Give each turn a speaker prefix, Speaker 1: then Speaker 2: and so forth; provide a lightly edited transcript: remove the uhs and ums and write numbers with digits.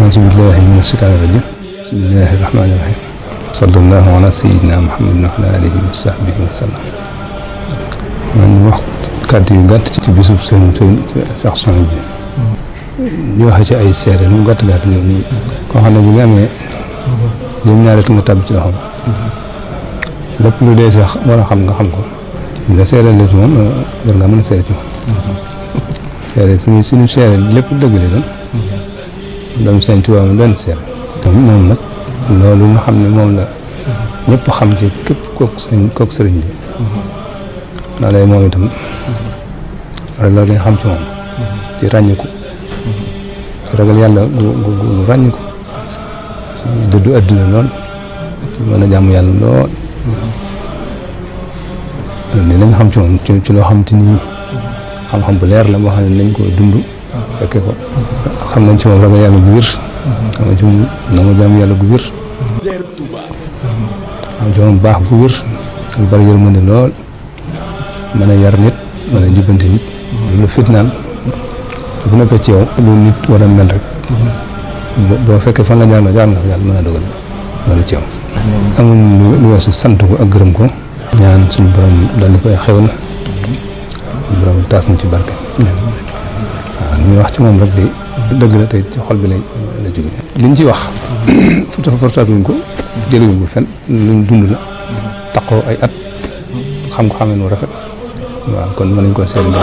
Speaker 1: أعوذ بالله من الشيطان الرجيم بسم الله الرحمن الرحيم صلى الله على سيدنا محمد وعلى آله وصحبه وسلم. man wax kàddu yu gàtt ci bisub seen sax son bi ñu wax ci ay seere lu gàtt gàtt ñoom ñi koo xam ne bu ñu amee juróom-ñaari at nga tàbb ci loxoom lépp lu dee sax war a xam nga xam ko nga seere la ci moom war nga mën a seere ci moom seere suñu seere lépp dëgg la doon doom seen tubaab mu doon seere moom nag loolu nga xam ne moom la ñëpp xam ci képp kook sëriñ bi loolee moom itam loolu lañ xam ci moom ci ràññiku ci ragal yàlla gu ràññiku ci dëddu àddina lool ci mën a jàmm yàlla lool li lañ xam ci moom ci loo xam te ni xam-xam bu leer la boo xam ne nañ ko dund fekke ko xam nañ ci moom ragal yàlla gu wér xam nañ ci moom nangu jàmm yàlla gu wér xam ci moom baax gu wér lu bari yërmande lool mën a yar nit mën a jubbante nit lu la fitnaan bu nekkee ci yow lu nit war a mel rek boo fekkee fan la jaar nga fa yàlla mën a dogal loolu ci yow amul lu weesu sant ko ak gërëm ko ñaan suñu borom dal di koy xewal suñu borom taas ñu ci barke waaw ñu wax ci moom rek di dëgg la tey ci xol bi la jóge liñ ci wax fortaatuñ ko jëliwuñ ko fen luñ dund la taqoo ay at xam ko xamee nu rafet waaw kon mën nañ ko seetlu